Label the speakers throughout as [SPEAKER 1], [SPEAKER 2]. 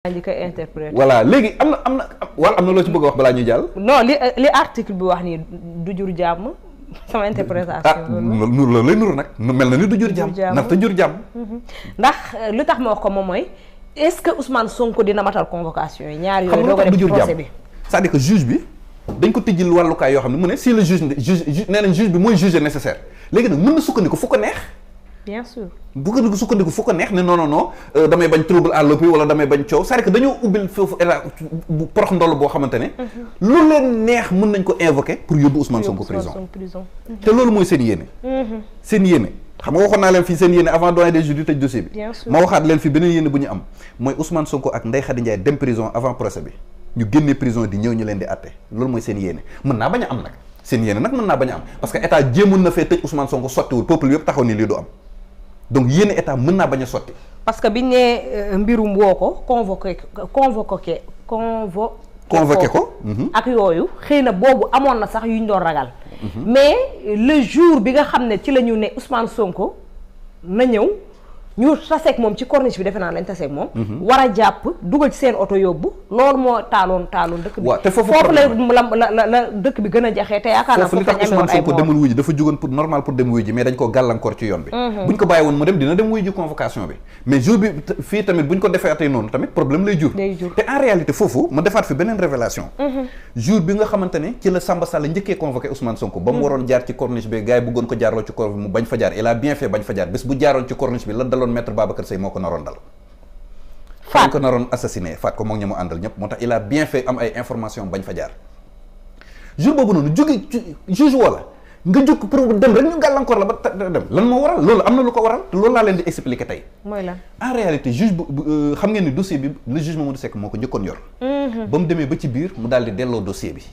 [SPEAKER 1] di ko interpréter.
[SPEAKER 2] voilà léegi am na loo ci bëgg a wax balaa ñuy jàll.
[SPEAKER 1] non li article bi wax nii du jur jàmm sama interprétation.
[SPEAKER 2] loolu lay nuru nag mel na ni du jur jàmm. ndax te jur jàmm.
[SPEAKER 1] ndax lu tax ma wax ko moom mooy est-ce que Ousmane Sonko dina matal convocation yi ñaar yooyu.
[SPEAKER 2] doo ko def
[SPEAKER 1] ci
[SPEAKER 2] jur
[SPEAKER 1] procès
[SPEAKER 2] jàmm
[SPEAKER 1] bi.
[SPEAKER 2] c'est-à-dire que juge bi dañ ko tijjil wàllukaay yoo xam ne mu ne si le juge nee nañ juge bi mooy juge nécessaire léegi nag mën na sukkandiku fu ko neex.
[SPEAKER 1] bien sûr
[SPEAKER 2] bu ko sukkandiku fu ko neex ne non damay bañ trouble à l'ordre wala damay bañ coow c'est-à-dire que dañoo ubbil foofu état bu porox ndoll boo xamante ne. lu leen neex mën nañ ko invoquer pour yóbbu Ousmane Sonko prison. te loolu mooy seen yéene. seen yéene xam nga waxoon naa leen fii seen yéene avant doyen des juges di tëj dossier bi.
[SPEAKER 1] bien sûr
[SPEAKER 2] ma waxaat leen fii beneen yéene bu ñu am mooy Ousmane Sonko ak Ndeye Khady Ndiaye dem prison avant procès bi ñu génnee prison di ñëw ñu leen di àtte loolu mooy seen yéene mën naa bañ a am nag seen yéene nag mën naa bañ a am parce que état jéemoon na fee tëj Ousmane Sonko sottiwul peuple yëpp taxaw ni lii du am donc yéen état mën naa bañ a sotti.
[SPEAKER 1] parce que biñ ne mbirum woo ko convoqué ko. ak yooyu xëy na boobu amoon na sax yuñ doon ragal. mais le jour bi nga xam ne ci la ñu ne Ousmane Sonko na ñëw ñu taseeg moom ci corniche bi defe naa lañ taseeg moom. war a jàpp dugal ci seen oto yóbbu loolu moo taaloon dëkk bi.
[SPEAKER 2] waaw te foofu
[SPEAKER 1] la dëkk bi gën a jaxee te yaakaar naa
[SPEAKER 2] foofu li tax Ousmane Sonko demul wuy ji dafa jógoon pour normal pour dem wuy ji mais dañ ko gàllankoor ci yoon bi. buñ ko bàyyi woon mu dem dina dem wuy ji convocation bi mais jour bi fii tamit buñ ko defee atay noonu tamit problème lay jur. te en réalité foofu ma defaat fi beneen révélation jour bi nga xamante ne ci la Samba Sall njëkkee convoqué Ousmane Sonko ba mu waroon jaar ci corniche bi gars yi bëggoon ko jaarloo ci corniche bi mu bañ fa jaar il a bien fait bañ fa jaar bés bu jaaroon ci corniche bi la daloon maître Babacar Seye moo ko naroon dal faat ko naroon assassiné faat ko moom ña mu àndal ñëpp moo tax il a bien fait am ay information bañ fa jaar jour boobu noonu jóge juge wala nga jóg pour dem rek ñu gàllankoor la ba dem lan moo waral loolu am na lu ko waral te loolu laa leen di expliquer tey
[SPEAKER 1] mooy lan
[SPEAKER 2] en réalité juge bu xam ngeen ni dossier bi le juge Mamadou Seck moo ko njëkkoon yor ba mu demee ba ci biir mu daal di delloo dossier bi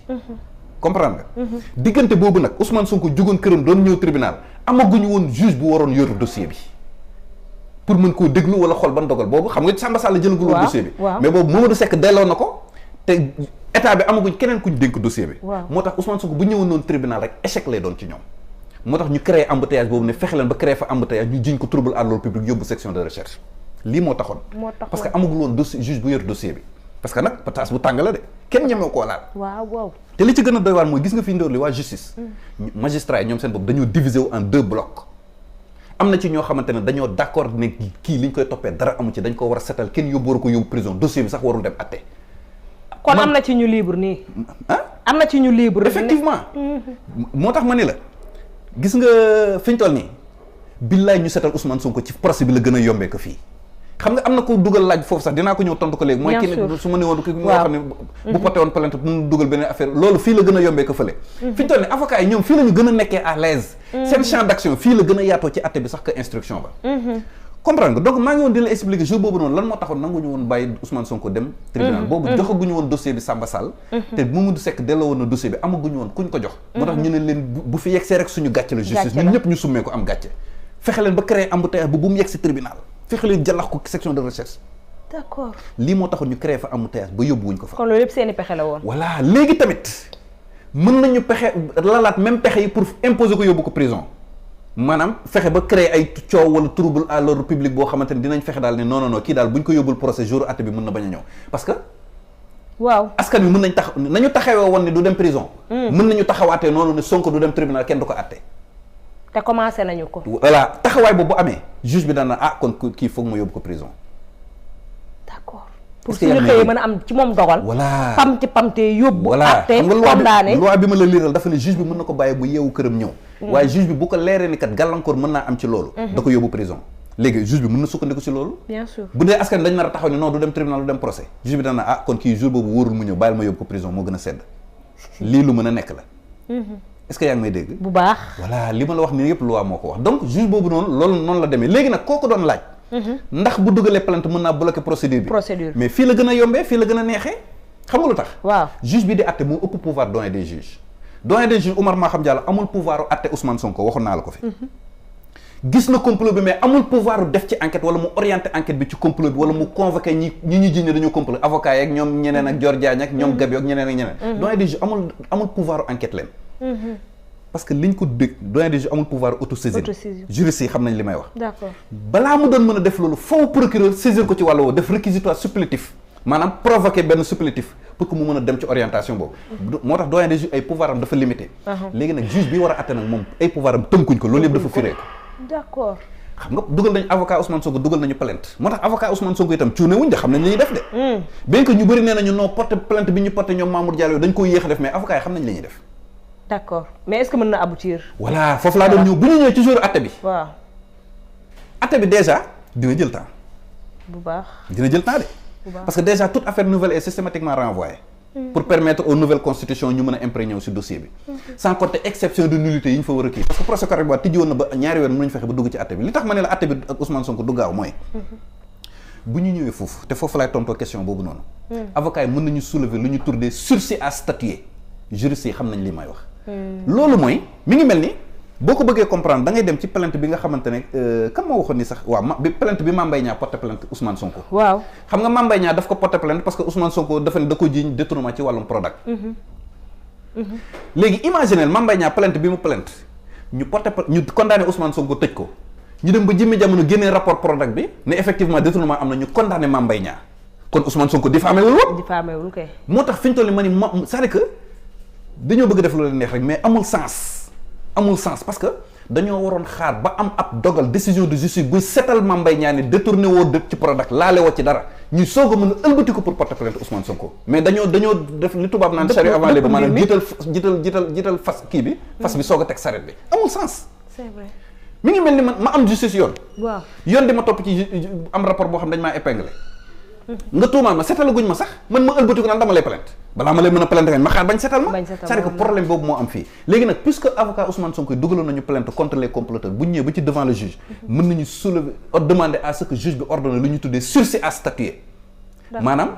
[SPEAKER 2] comprendre nga diggante boobu nag Ousmane Sonko jógoon këram doon ñëw tribunal amaguñu woon juge bu waroon yor dossier bi pour mën koo déglu wala xool ban dogal boobu xam nga Samba Sall jëlagul woon dossier bi mais boobu Mamadou Seck delloo na ko te état bi amaguñ keneen kuñ dénk dossier bi moo tax Ousmane Sonko bu ñëwoon noonu tribunal rek échec lay doon ci ñoom moo tax ñu créé embouteillage boobu ne fexe leen ba créé fa embouteillage ñu jiñ ko trouble à l'ordre public yóbbu section de recherche lii moo taxoon parce que amagul woon dossier juge bu yor dossier bi parce que nag pataas bu tàng la de kenn ñemee koo laal
[SPEAKER 1] waaw
[SPEAKER 2] te li ci gën a doy waar mooy gis nga fi ndóor li waa justice magistrat yi ñoom seen bopp dañoo diviser wu en 2 blocs am na ci ñoo xamante ne dañoo d'accord ne kii liñ koy toppee dara amu ci dañ ko war a setal kenn yóbbu war ko yóbbu prison dossier bi sax warul dem atte
[SPEAKER 1] kon am na ci ñu libre nii am na ci ñu libre
[SPEAKER 2] effectivement moo tax ma ni la gis nga fi ñu toll nii billaay ñu setal Ousmane Sonko ci procès bi la gën a yombee ko fii xam nga am na ko dugal laaj foofu sax dinaa ko ñëw tontu ko léegi mooy ki ne su ma ne woon ki nga xam ne bu porté woon plainte mu dugal beneen affaire loolu fii la gën a yombee ko fële fi ñu toll nii avocat yi ñoom fii la ñu gën a nekkee à l'aise seen champ d'action fii la gën a yaatoo ci atte bi sax que instruction ba comprendre nga donc maa ngi woon di la expliquer jour boobu noonu lan moo taxoon nanguñu woon bàyyi Ousmane Sonko dem tribunal boobu joxaguñu woon dossier bi Samba Sall te Mamadou Seck delloo woon na dossier bi amaguñu woon kuñ ko jox moo tax ñu ne leen bu fi yegsee rek suñu gàcce la justice ñun ñëpp ñu summee ko am gàcce fexe leen ba créer embouteillage bu mu yegg si tribunal fexe leen jàllax ko section de recherche
[SPEAKER 1] d'accord
[SPEAKER 2] lii moo taxoon ñu créer fa embouteillage ba yóbbu wuñ ko fa
[SPEAKER 1] kon loolu yëpp seeni pexe la woon
[SPEAKER 2] voilà léegi tamit mën nañu pexe lalaat même pexe yi pour imposer ko yóbbu ko prison maanaam fexe ba créer ay coow wala trouble à l'ordre public boo xamante ne dinañ fexe daal ne non kii daal bu ñu ko yóbbul procès jour àtte bi mën na bañ a ñëw parce que
[SPEAKER 1] waaw askan
[SPEAKER 2] wi mën nañ nañu taxawee woon ne du dem prison mën nañu taxawaatee noonu ne Sonko du dem tribunal kenn du ko àtte
[SPEAKER 1] te commencé nañu ko
[SPEAKER 2] voilà taxawaay boobu bu amee juge bi daan na kon kii foog ma yóbbu ko prison
[SPEAKER 1] d'accord pour suñu xëyee mën a am ci moom dogal
[SPEAKER 2] voilà
[SPEAKER 1] pamte yóbbu
[SPEAKER 2] voilà
[SPEAKER 1] àtte condamné
[SPEAKER 2] loi bi ma la liiral dafa ne juge bi mën na ko bàyyi bu yeewu këram ñëw waaye juge bi bu ko leeree ni kat gàllankoor mën naa am ci loolu da ko yóbbu prison léegi juge bi mën na sukkandiku ci loolu
[SPEAKER 1] bien sûr
[SPEAKER 2] bu dee askan dañ nar a taxaw ne non du dem tribunal du dem procès juge bi dana kon kii jour boobu wóorul mu ñëw bàyyil ma yóbbu ko prison moo gën a sedd lii lu mën a nekk la est-ce que yaa ngi may dégg
[SPEAKER 1] bu baax
[SPEAKER 2] voilà li ma la wax nii yëpp loi moo ko wax donc juge boobu noonu loolu noonu la demee léegi nag kooku doon laaj ndax bu dugalee plainte mën naa bloquer procédure bi mais fii la gën a yombee fii la gën a neexee xam nga lu tax
[SPEAKER 1] waaw
[SPEAKER 2] juge bi di atte moo ëpp pouvoir doyen des juges Oumar Maham Diallo amul pouvoir u atte Ousmane Sonko waxoon naa la ko fi gis na complot bi mais amul pouvoir u def ci enquête wala mu orienter enquête bi ci complot bi wala mu convoquer ñi ñu jiñ ne dañoo complot avocat yeeg ñoom ñeneen ak Dior Diagne ak ñoom Gabi ak ñeneen ak ñeneen doyen des juges amul pouvoir u enquête leen parce que liñ ko dégg doyen des juges amul pouvoir autosaisine juriste yi xam nañ li may wax
[SPEAKER 1] d'accord
[SPEAKER 2] balaa mu doon mën a def loolu foo procureur saisir ko ci wàllu woo def réquisitoire supplétif maanaam provoquer benn supplétif pour que mu mën a dem ci orientation boobu. moo tax doyen des juges ay pouvoir am dafa limité. léegi nag juge bi war a atte nag moom ay pouvoir am tënkuñ ko loolu yëpp dafa firee ko.
[SPEAKER 1] d'accord.
[SPEAKER 2] xam nga dugal nañu avocat Ousmane Sonko dugal nañu plainte moo tax avocat Ousmane Sonko itam cuune wuñ de xam nañ li ñuy def de. bien que ñu bëri nee nañu non porte plainte bi ñu porté ñoom Mamour Diallo dañ ko yéex a def mais avocat yi xam nañ li ñuy def.
[SPEAKER 1] d'accord mais est-ce que mën na aboutir.
[SPEAKER 2] voilà foofu laa doon ñëw bu ñu ñëwee ci jour atte bi.
[SPEAKER 1] waaw.
[SPEAKER 2] atte bi déjà dina jël temps.
[SPEAKER 1] bu baax
[SPEAKER 2] dina jël temps de. parce que déjà toute affaire nouvelle est systématiquement renvoyée. pour permettre aux nouvelles constitutions ñu mën a imprégner wu si dossier bi. sans compter exception de nullité yi ñu fa war a kii. parce que procès Karim Wade tijji woon na ba ñaari weer mënuñu fexe ba dugg ci atte bi li tax ma ne la atte bi ak Ousmane Sonko du gaaw mooy. bu ñu ñëwee foofu te foofu laay tontoo question boobu noonu. avocats yi mën nañu soulever lu ñu tuddee sursis à statuer juristes yi xam nañ li may wax. loolu mooy mi ngi mel ni boo ko bëggee comprendre da ngay dem ci plainte bi nga xamante ne kan moo waxoon ni sax waaw bi plainte bi Mame Mbaye Niang porté plainte Ousmane Sonko.
[SPEAKER 1] waaw
[SPEAKER 2] xam nga Mame Mbaye Niang daf ko porté plainte parce que Ousmane Sonko dafa ne da ko jiiñ détournement ci wàllum Prodac. léegi imaginez Mame Mbaye Niang plainte bi mu plainte ñu condamné Ousmane Sonko tëj ko ñu dem ba jëmmi jamono génnee rapport Prodac bi ne effectivement détournement am na ñu condamné Mame Mbaye Niang kon Ousmane Sonko diffamé wul woon.
[SPEAKER 1] diffamé wul kay.
[SPEAKER 2] moo tax fi ñu toll nii ma ni c'est-à-dire que dañoo bëgg def lu leen neex rek mais amul sens parce que dañoo waroon xaar ba am ab dogal décision de justice buy setal Mame Mbaye Niang ne détourné woo dëkk ci Prodac laale woo ci dara ñu soog a mën a ëlbati ko pour porter plainte Ousmane Sonko mais dañoo def li tubaab naan charrue avant les bœufs maanaam jiital fas kii bi fas bi soog a teg saret bi amul sens.
[SPEAKER 1] c'est vrai.
[SPEAKER 2] mi ngi mel ni ma am justice yoon.
[SPEAKER 1] waaw
[SPEAKER 2] yoon di ma topp ci am rapport boo xam dañ maa épinglé. nga tuumaal ma setalaguñ ma sax man ma ëlbati ko naan dama lay plainte balaa ma lay mën a plainte ngañ ma xaar bañ setal ma c'est-à-dire que problème boobu moo am fii léegi nag puisque avocat Ousmane Sonko yi dugaloon nañu plainte contre les comploteurs bu ñu ñëwee ba ci devant le juge mën nañu soulever demander à ce que juge bi ordonne lu ñu tuddee sursis à statuer maanaam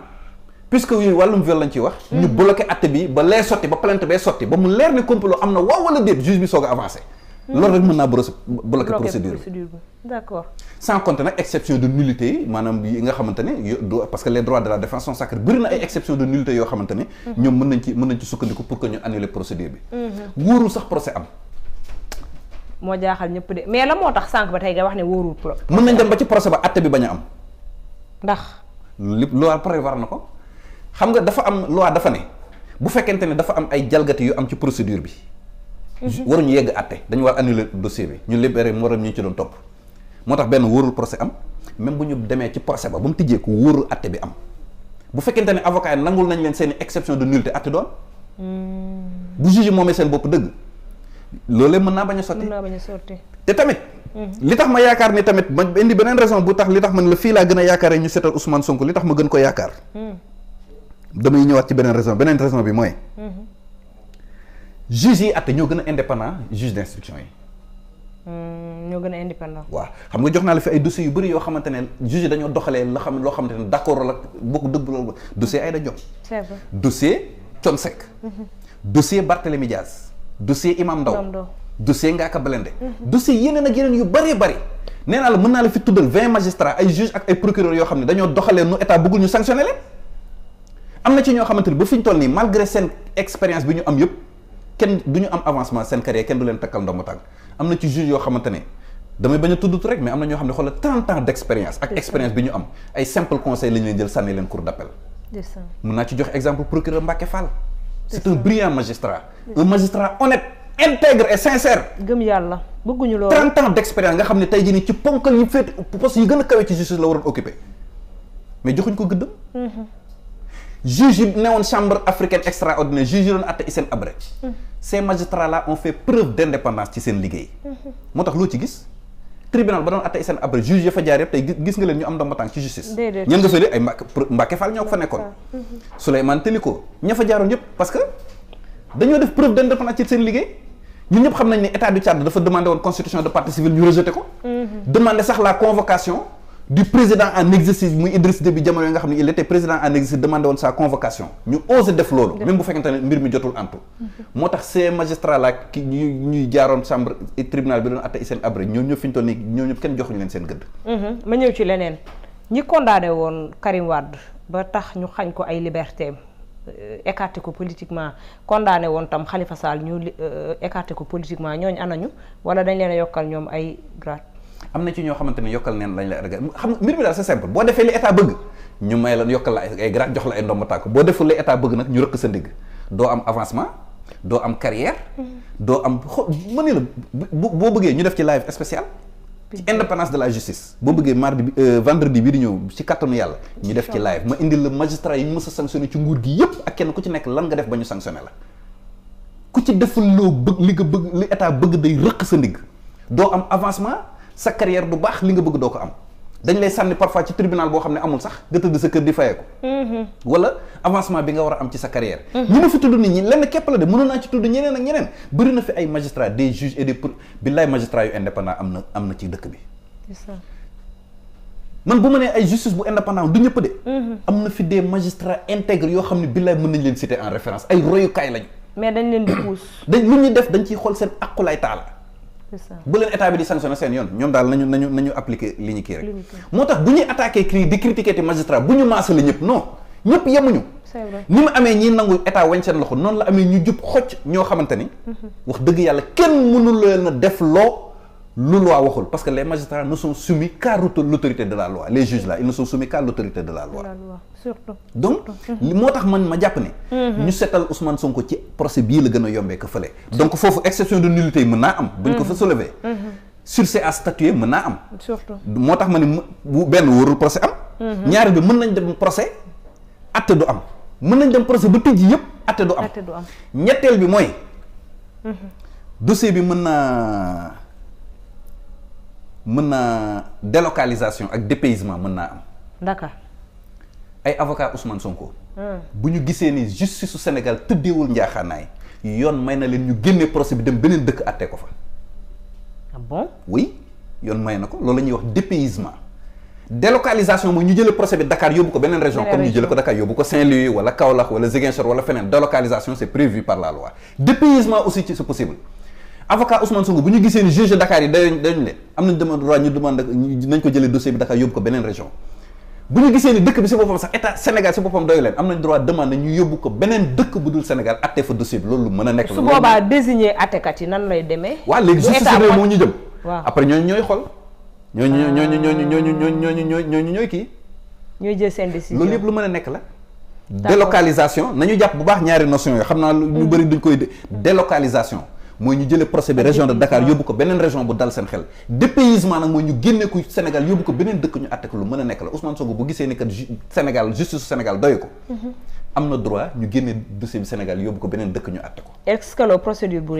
[SPEAKER 2] puisque yooyu wàllum viol lañ ciy wax ñu bloqué acte bi ba lee sotti ba plainte bee sotti ba mu leer ne complot am na waaw wala déet juge bi soog a avancé loolu rek mën naa bloquer procédure bi
[SPEAKER 1] d'accord
[SPEAKER 2] sans compter nag exception de nullité yi maanaam yi nga xamante ne parce que les droits de la défense sont sacrés bëri na ay exception de nullité yoo xamante ne ñoom mën nañ ci sukkandiku pour que ñu annuler procédure bi wóorul sax procès am
[SPEAKER 1] moo jaaxal ñëpp de mais la moo tax sànq ba tey nga wax ne wóorul
[SPEAKER 2] mën nañ dem ba ci procès ba atte bi bañ a am
[SPEAKER 1] ndax
[SPEAKER 2] lépp loi prévoir na ko xam nga dafa am loi dafa ne bu fekkente ne dafa am ay jalgati yu am ci procédure bi waruñu yegg atte dañu war annuler dossier bi ñu libéré morom ñu ci doon topp moo tax benn wóorul procès am même bu ñu demee ci procès ba mu tijjee ko wóorul atte bi am bu fekkente ne avocat yi nangul nañ leen seen exception de nullité atte doon bu juge moomee seen bopp dëgg loolee mën naa bañ a sotti te tamit li tax ma yaakaar ni tamit ma indi beneen raison bu tax li tax man la fii laa gën a yaakaaree ñu seetal Ousmane Sonko li tax ma gën ko yaakaar damay ñëwaat ci beneen raison bi mooy juge yi atte ñoo gën a indépendant juge d'instruction yi
[SPEAKER 1] ñoo gën a indépendant.
[SPEAKER 2] waaw xam nga jox naa la fi ay dossiers yu bëri yoo xamante ne juge yi dañoo doxalee loo xamante ne d'accord la bokk dëgg loolu dossier Aïda Diop.
[SPEAKER 1] c'est vrai.
[SPEAKER 2] dossier Thione Seck. dossier Barthélémy Diaz. dossier Imam Ndaw. dossier Ngaaka Blindé. dossier yeneen ak yeneen yu bëree bëri. nee naa la mën naa la fi tuddal 20 magistrats ay juges ak ay procureurs yoo xam ne dañoo doxalee nu état bëggul ñu sanctionner leen. am na ci ñoo xamante ne ba fi ñu toll nii malgré seen expérience bi ñu am yëpp kenn du ñu am avancement seen carrière kenn du leen takkal ndombo tànk am na ci juge yoo xamante ne damay bañ a tudd rek mais am na ñoo xam ne xoolal 30 ans d'expérience ak expérience bi ñu am ay simple conseil la ñu leen jël sànni leen cour d'appel. mën naa ci jox exemple procureur Mbacké Fall. c'est un brillant magistrat. un magistrat honnête intègre et sincère.
[SPEAKER 1] gëm yàlla bëgguñu loolu.
[SPEAKER 2] 30 ans d'expérience nga xam ne tey jii nii ci ponkal yi féet poste yi gën a kawe ci justice la waroon occuper mais joxuñ ko gëddam. juge yi newoon chambre africaine extraordinaire juge yi doon atte Hissène Habré ces magistrats là ont fait preuve d'indépendance ci seen liggéey moo tax loo ci gis tribunal ba doon atte Hissène Habré juge ya fa jaar yëpp tey gis nga leen ñu am ndomba tànk ci justice ñen nga fa ay Mbacké Fall ñoo ko fa nekkoon Souleymane Teliko ña fa jaaroon yëpp parce que dañoo def preuve d'indépendance ci seen liggéey ñun ñëpp xam nañ ne état du Tchad dafa demandé woon constitution de partie civile ñu rejeté ko demandé sax la convocation du président en exercice muy Idriss Déby jamono yi nga xam ne il était président en exercice demandé woon sa convocation ñu osé def loolu même bu fekkente ne mbir mi jotul antu moo tax ces magistrats là ki ñuy jaaroon chambre tribunal bi doon atte Hissène Habré ñoo ñëpp fi ñu toll nii ñoo ñëpp kenn joxuñu leen seen gëdd
[SPEAKER 1] ma ñëw ci leneen ñi condamné woon Karim Wade ba tax ñu xañ ko ay liberté écarté ko politiquement condamné woon tam Khalifa Sall ñu écarté ko politiquement ñooñu anañu wala dañ leen a yokkal ñoom ay grade
[SPEAKER 2] am na ci ñoo xamante ne yokkal neen lañ la ragal xam mbir mi daal c'est simple boo defee li état bëgg ñu may la yokkal la ay grade jox la ay ndomba tànk boo deful li état bëgg nag ñu rëkk sa ndigg doo am avancement doo am carrière doo am ma ne la boo bëggee ñu def ci live spécial ci indépendance de la justice boo bëggee vendredi bii di ñëw ci kattanu yàlla ñu def ci live ma indil la magistrat yi ñu mës a sanctionné ci nguur gi yépp ak kenn ku ci nekk lan nga def ba ñu sanctionné la ku ci deful loo bëgg li nga bëgg li état bëgg day rëq sa ndigg doo am avancement sa carrière du baax li nga bëgg doo ko am dañ lay sànni parfois ci tribunal boo xam ne amul sax nga tëdd sa kër di fayee ko wala avancement bi nga war a am ci sa carrière ñi ma fi tudd nit ñi lenn képp la de mënoon naa ci tudd ñeneen ak ñeneen bëri na fi ay magistrats des juges et des billaay magistrats yu indépendant am na ci dëkk bi man bu ma nee ay justice bu indépendant du ñëpp de am na fi des magistrats intègres yoo xam ne billaay mën nañ leen citer en référence ay royukaay lañu mais
[SPEAKER 1] dañ leen di pousse
[SPEAKER 2] lu ñuy def dañ ciy xool seen aqulaay taala bu leen état bi di sanctionné seen yoon ñoom daal nañu appliquer li ñu kii rek moo tax bu ñuy attaqué di critiquer te magistrat bu ñu maasale ñëpp non ñëpp yemuñu
[SPEAKER 1] c'est vrai
[SPEAKER 2] ni mu amee ñi nangu état wañ seen loxo noonu la amee ñu jub xocc ñoo xamante ni wax dëgg yàlla kenn mënu leen a def loo lu loi waxul parce que les magistrats ne sont soumis qu'à l'autorité de la loi les juges là ils ne sont soumis qu'à l'autorité de la loi
[SPEAKER 1] surtout
[SPEAKER 2] donc moo tax man ma jàpp ne ñu seetal Ousmane Sonko ci procès bii la gën a yombee que fële donc foofu exception de nullité yi mën naa am buñ ko fa soulever sursis à statuer mën naa am
[SPEAKER 1] surtout
[SPEAKER 2] moo tax ma ne bu benn wóorul procès am ñaari bi mën nañ dem procès atte du am mën nañ dem procès ba tëj yëpp atte du am ñetteel bi mooy dossier bi mën na délocalisation ak dépaysement mën naa am
[SPEAKER 1] d'accord
[SPEAKER 2] ay avocat Ousmane Sonko bu ñu gisee ni justice su Sénégal tëddeewul njaaxaanaay yoon may na leen ñu génne procès bi dem beneen dëkk àtte ko fa
[SPEAKER 1] ah bon
[SPEAKER 2] oui yoon may na ko loolu la ñuy wax dépaysement délocalisation mooy ñu jëlee procès bi Dakar yóbbu ko beneen région comme ñu jëlee ko Dakar yóbbu ko Saint-Louis wala Kaolack wala Ziguinchor wala feneen délocalisation c'est prévu par la loi dépaysement aussi c'est possible avocat Ousmane Sonko bu ñu gisee ni juge Dakar yi dañu leen am nañ droit ñu demande nañ ko jëlee dossier bi Dakar yóbbu ko beneen région bu ñu gisee ni dëkk bi si boppam sax état Sénégal si boppam doy leen am nañ droit demande ñu yóbbu ko beneen dëkk bu dul Sénégal atte fa dossier bi loolu mën a nekk.
[SPEAKER 1] su boobaa désigner attekat yi nan lay demee.
[SPEAKER 2] waaw léegi justice réew moo ñu jëm.
[SPEAKER 1] waaw
[SPEAKER 2] après ñooy xool. ñooy kii.
[SPEAKER 1] ñooy jël seen décision
[SPEAKER 2] loolu yëpp lu mën a nekk la. délocalisation nañu jàpp bu baax ñaari notion yooyu xam naa ñu bëri duñ koy délocalisation. mooy ñu jëlee procès bi région de Dakar yóbbu ko beneen région bu dal seen xel dépaysement nag mooy ñu génne ko Sénégal yóbbu ko beneen dëkk ñu àtte ko lu mën a nekk la Ousmane Sonko bu gisee ni kat Sénégal justice Sénégal doy ko am na droit ñu génne dossier bi Sénégal yóbbu ko beneen dëkk ñu àtte ko.
[SPEAKER 1] est-ce que la procédure bu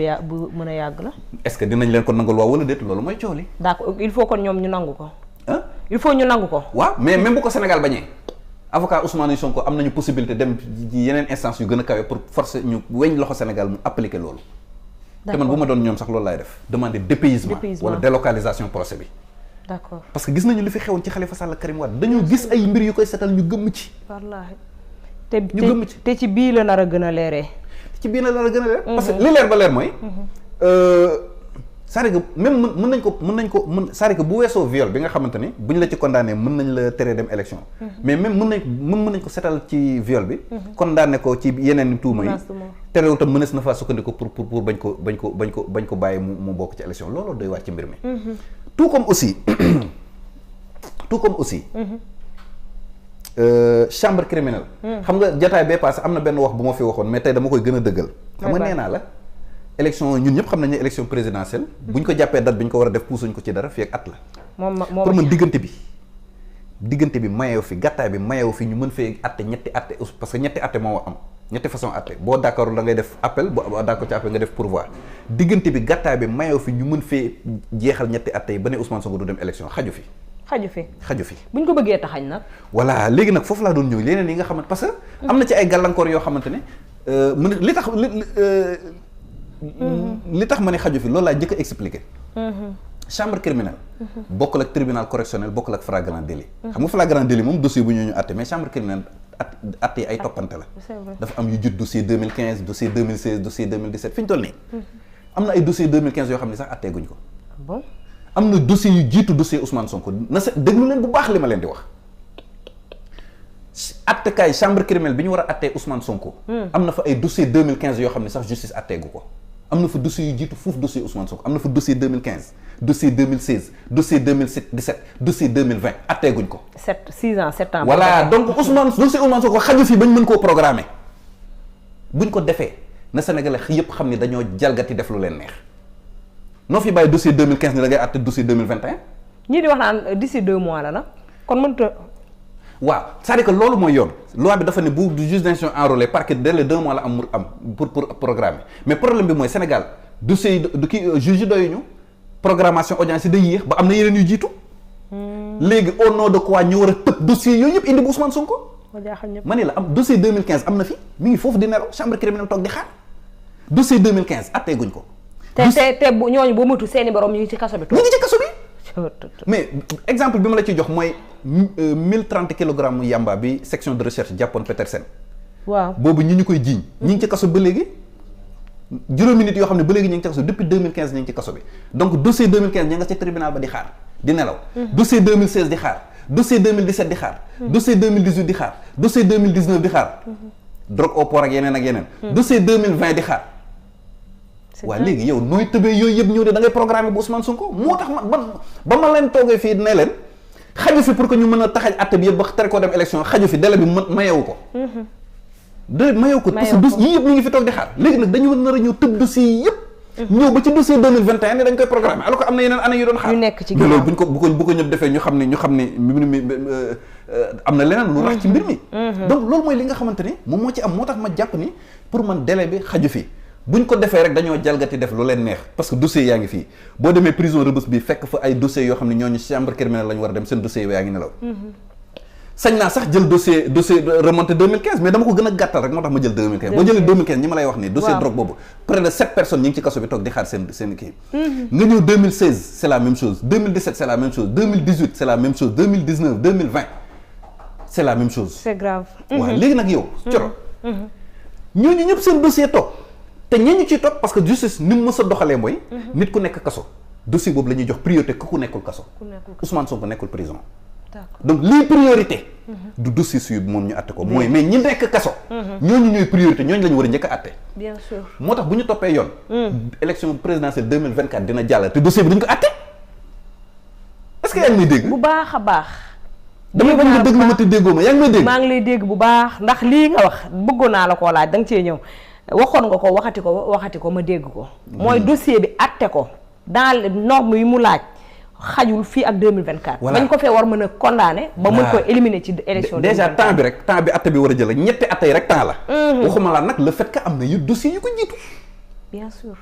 [SPEAKER 1] mën a yàgg la.
[SPEAKER 2] est-ce que dinañ leen ko nangul waaw wala déet loolu mooy coow li.
[SPEAKER 1] d'accord il faut kon ñoom ñu nangu ko.
[SPEAKER 2] ah
[SPEAKER 1] il faut ñu nangu ko.
[SPEAKER 2] waaw mais même bu ko Sénégal bañee avocat Ousmane Sonko am nañu possibilité dem ci yeneen instance yu gën a kawe pour forcer ñu weñ loxo Sénégal mu appliquer loolu. te man bu ma doon ñoom sax loolu laay def demander dépaysement wala délocalisation procès bi.
[SPEAKER 1] d'accord
[SPEAKER 2] parce que gis nañu li fi xewoon ci Khalifa Sall Karim Wade dañoo gis ay mbir yu koy setal ñu gëmm ci.
[SPEAKER 1] wallaahi
[SPEAKER 2] te
[SPEAKER 1] ci bii la nar a gën a leeree.
[SPEAKER 2] ci bii la nar a gën a leer. parce que li leer ba leer mooy. c'est-à-dire que même mën nañ ko c'est-à-dire que bu weesoo viol bi nga xamante ni buñ la ci condamné mën nañ la teree dem élection. mais même mën nañ ko setal ci viol bi. condamné ko ci yeneen tuuma yi. terewul tam mënees na faa sukkandiku pour bañ ko bàyyi mu bokk ci élection looloo doy waar ci mbir mi. tout comme aussi chambre criminelle. xam nga jotaay bee passé am na benn wax bu ma fi waxoon mais tey dama koy gën a dëggal. xam nga nee naa la. élection ñun ñëpp xam nañu ne élection présidentielle bu ñu ko jàppee date bi ñu ko war a def puusuñ ko ci dara fii ak at la. pour man diggante bi mayew fi gàttaay bi mayew fi ñu mën fee atte ñetti atte parce que ñetti atte moo am ñetti façon atte boo d'accordul da ngay def appel boo d'accord ci appel nga def pourvoi diggante bi gàttaay bi mayew fi ñu mën fee jeexal ñetti atte yi ba ne Ousmane Sonko du dem élection xaju fi. bu ñu ko bëggee taxañ nag. voilà léegi nag foofu laa doon ñëw leneen yi nga xamante parce que. am na ci ay gàllankoor yoo xamante ne li tax ma ne xaju fi loolu laa jëkk a expliqué. chambre criminelle. bokkul ak tribunal correctionnel bokkul ak flagrant délit. xam nga flagrant délit moom dossier bu ñu àtte mais chambre criminelle àtte yi ay toppante la. dafa am yu jut dossier 2015 dossier 2016 dossier 2017 fi ñu toll nii. am na ay dossier 2015 yoo xam ne sax àtteeguñ ko.
[SPEAKER 1] bon
[SPEAKER 2] am na dossier yu jiitu dossier Ousmane Sonko na sa déglu leen bu baax li ma leen di wax. attekaay chambre criminelle bi ñu war a attee Ousmane Sonko. am na fa ay dossier 2015 yoo xam ne sax justice atteegu ko. am na fa dossier yu jiitu foofu dossier Ousmane Sonko am na fa dossier 2015 dossier 2016 dossier 2017 dossier 2020 atteeguñ ko.
[SPEAKER 1] 6 ans 7 ans.
[SPEAKER 2] voilà donc dossier Ousmane Sonko xaju fi bañ mën koo programmer buñ ko defee na Sénégalais yëpp xam ni dañoo jalgati def lu leen neex noo fi bàyyi dossier 2015 ni da ngay atte dossier 2021.
[SPEAKER 1] ñii di wax naan d'ici 2 mois la nag kon mënut a.
[SPEAKER 2] waaw c'est-à-dire que loolu mooy yoon loi bi dafa ne bu juge d'instruction enrôlé parquet dès les 2 mois la am pour programmer mais problème bi mooy Sénégal dossier yi du kii juge yi doyuñu programmation audience yi day yéex ba am na yeneen yu jiitu. léegi au nom de quoi ñu war a tëb dossier yooyu yëpp indi bu Ousmane Sonko. ma ne la am dossier 2015 am na fi mi ngi foofu di nelaw chambre criminelle toog di xaar dossier 2015 atteeguñ ko.
[SPEAKER 1] te bu ñooñu boo moytu seeni borom ñu ngi ci kaso bi.
[SPEAKER 2] ñu ngi ci kaso bi. mais exemple bi ma la ci jox mooy 1030 kilogrammes yamba bi section de recherche jàppoon Petersen.
[SPEAKER 1] waaw
[SPEAKER 2] boobu ñu koy jiiñ. ñi ngi ci kaso ba léegi juróomi nit yoo xam ne ba léegi ñu ngi ci kaso depuis 2015 ñu ngi ci kaso bi donc dossier 2015 ña nga ca tribunal ba di xaar di nelaw. dossier 2016 di xaar dossier 2017 di xaar. dossier 2018 di xaar dossier 2019 di xaar. drogue au port ak yeneen ak yeneen. dossier 2020 di xaar. waaw léegi yow nooy tëbee yooyu yëpp ñëw de da ngay programmer bu Ousmane Sonko moo tax ba ma leen toogee fii ne leen xaju fi pour que ñu mën a taxaj atte bi yëpp ba tere koo dem élection xaju fi délai bi mayewu ko. mayewu ko parce que yii yëpp ñu ngi fi toog di xaar léegi nag dañu nar a ñëw tëb dossier yi yëpp. ñëw ba ci dossier 2021 ne dañ koy programmer alors que am na yeneen année yu doon xaar.
[SPEAKER 1] ñu nekk ci ginnaaw
[SPEAKER 2] loolu bu ko ñëpp defee ñu xam ne mbir mi am na leneen lu rax ci mbir mi. donc loolu mooy li nga xamante ni moom moo ci am moo tax ma jàpp ni pour man délai bi xaju fi buñ ko defee rek dañoo jalgati def lu leen neex parce que dossier yaa ngi fii boo demee prison Rebeuss bi fekk fa ay dossiers yoo xam ne ñooñu chambre criminelle la ñu war a dem seen dossier yaa ngi nelaw. sañ naa sax jël dossier remonté 2015 mais dama ko gën a gàttal rek moo tax ma jël 2015 boo jëlee 2015 ñi ma lay wax nii dossier drogue boobu près de 7 personnes ñi ngi ci kaso bi toog di xaar seen kii nga ñëw 2016 c'est la même chose 2017 c'est la même chose 2018 c'est la même chose 2019 2020 c'est la même chose.
[SPEAKER 1] c'est grave.
[SPEAKER 2] waaw léegi nag yow Coro ñooñu ñëpp seen dossier toog te ñi ñu ciy topp parce que justice ni mu mës a doxalee mooy nit ku nekk kaso dossier boobu la ñuy jox priorité ku nekkul kaso Ousmane Sonko nekkul prison donc lii priorité du dossier suy moom ñu atte ko mooy mais ñi nekk kaso ñooñu ñooy priorité ñooñu la ñu war a njëkk a atte
[SPEAKER 1] bien sûr
[SPEAKER 2] moo tax bu ñu toppee yoon élection présidentielle 2024 dina jàll te dossier bi duñ ko atte est-ce que yaa ngi may dégg
[SPEAKER 1] bu baax a baax
[SPEAKER 2] damay bañ nga dégg ma te déggoo ma yaa ngi may dégg
[SPEAKER 1] maa ngi lay dégg bu baax ndax lii nga wax bëggoon naa la koo laaj da nga cee ñëw waxoon nga ko waxati ko ma dégg ko mooy dossier bi atte ko dans les normes yi mu laaj xajul fii ak 2024 bañ ko fee war mën a condamné ba mën ko éliminer ci élection
[SPEAKER 2] déjà temps bi rek temps bi atte bi war a jël ak ñetti atte yi rek temps la waxuma laa nag le fait que am na yu dossier yu ko jiitu
[SPEAKER 1] bien sûr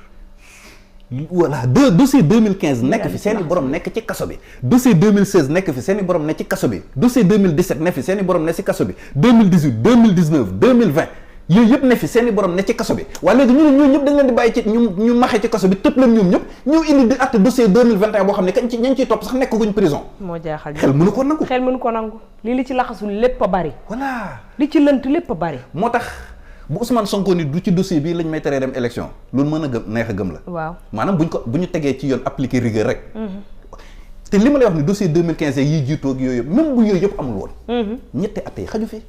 [SPEAKER 2] voilà dossier 2015 nekk fi seeni borom nekk ci kaso bi dossier 2016 nekk fi seeni borom nekk ci kaso bi dossier 2017 nekk fi seeni borom nekk ci kaso bi 2018 2019 2020 yooyu yëpp ne fi seeni borom ne ci kaso bi waaye léegi ñu ne ñooñu ñëpp dañ leen di bàyyi ci ñu maxee ci kaso bi tëpp leen ñoom ñëpp ñëw indi di acte dossier 2021 boo xam ne kañ ci ñañ ciy topp sax nekk guñ prison
[SPEAKER 1] moo jaaxal
[SPEAKER 2] xel mënu ko nangu
[SPEAKER 1] li ci laxasul lépp a bari
[SPEAKER 2] voilà
[SPEAKER 1] li ci lënt lépp a bari
[SPEAKER 2] moo tax bu Ousmane Sonko ni du ci dossier bii lañ may teree dem élection loolu mën a gëm neex a gëm la
[SPEAKER 1] waaw maanaam
[SPEAKER 2] bu ñu tegee ci yoon appliquer rigueur rek te li ma lay wax ni dossier 2015 yi jiitoo ak yooyu yëpp même bu yooyu yëpp amul woon ñetti atte yi xaju fi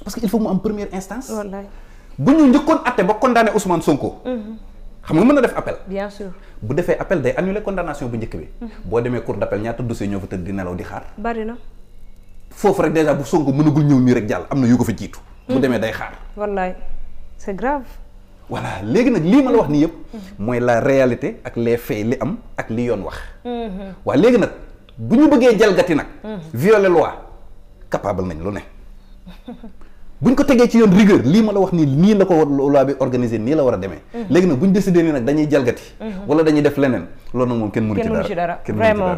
[SPEAKER 2] parce que il faut mu am première instance
[SPEAKER 1] wallaay
[SPEAKER 2] bu ñu njëkkoon atte ba condamné Ousmane Sonko xam nga mën na def appel
[SPEAKER 1] bien sûr
[SPEAKER 2] bu defee appel day annuler condamnation bu njëkk bi boo demee cour d'appel ñaata dossier ñoo fa tëdd di nelaw di xaar
[SPEAKER 1] bari na
[SPEAKER 2] foofu rek déjà bu Sonko mënagul ñëw nii rek jàll am na yu ko fa jiitu bu demee day xaar
[SPEAKER 1] wallaay c'est grave
[SPEAKER 2] voilà léegi nag lii ma la wax nii yëpp mooy la réalité ak les faits li am ak li yoon wax waaw léegi nag bu ñu bëggee jalgati nag violer loi capable nañ lu ne buñ ko tegee ci yoon rigueur lii ma la wax nii la ko loi bi organisé nii la war a demee léegi nag buñ décidé nii nag dañuy jalgati wala dañuy def leneen loolu nag moom kenn mënu ci dara
[SPEAKER 1] vraiment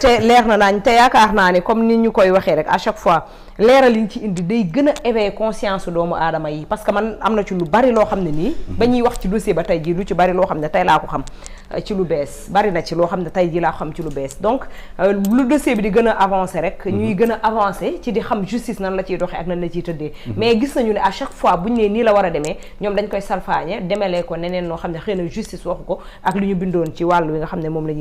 [SPEAKER 1] te leer na naañ te yaakaar naa ni comme ni ñu koy waxee rek à chaque fois leeral yi ñu ci indi day gën a éveiller conscience doomu aadama yi parce que man am na ci lu bari loo xam ne nii ba ñuy wax ci dossier ba tey jii lu ci bari loo xam ne tey laa ko xam ci lu bees bari na ci loo xam ne tey jii laa ko xam ci lu bees donc lu dossier bi di gën a avancer rek ñuy gën a avancer ci di xam justice nan la ciy doxee ak nan la ciy tëddee mais gis nañu ne à chaque fois buñ ne nii la war a demee ñoom dañ koy salfaañe demelee ko neneen noo xam ne xëy na justice waxu ko ak li ñu bindoon ci wàllu wi nga xam ne moom la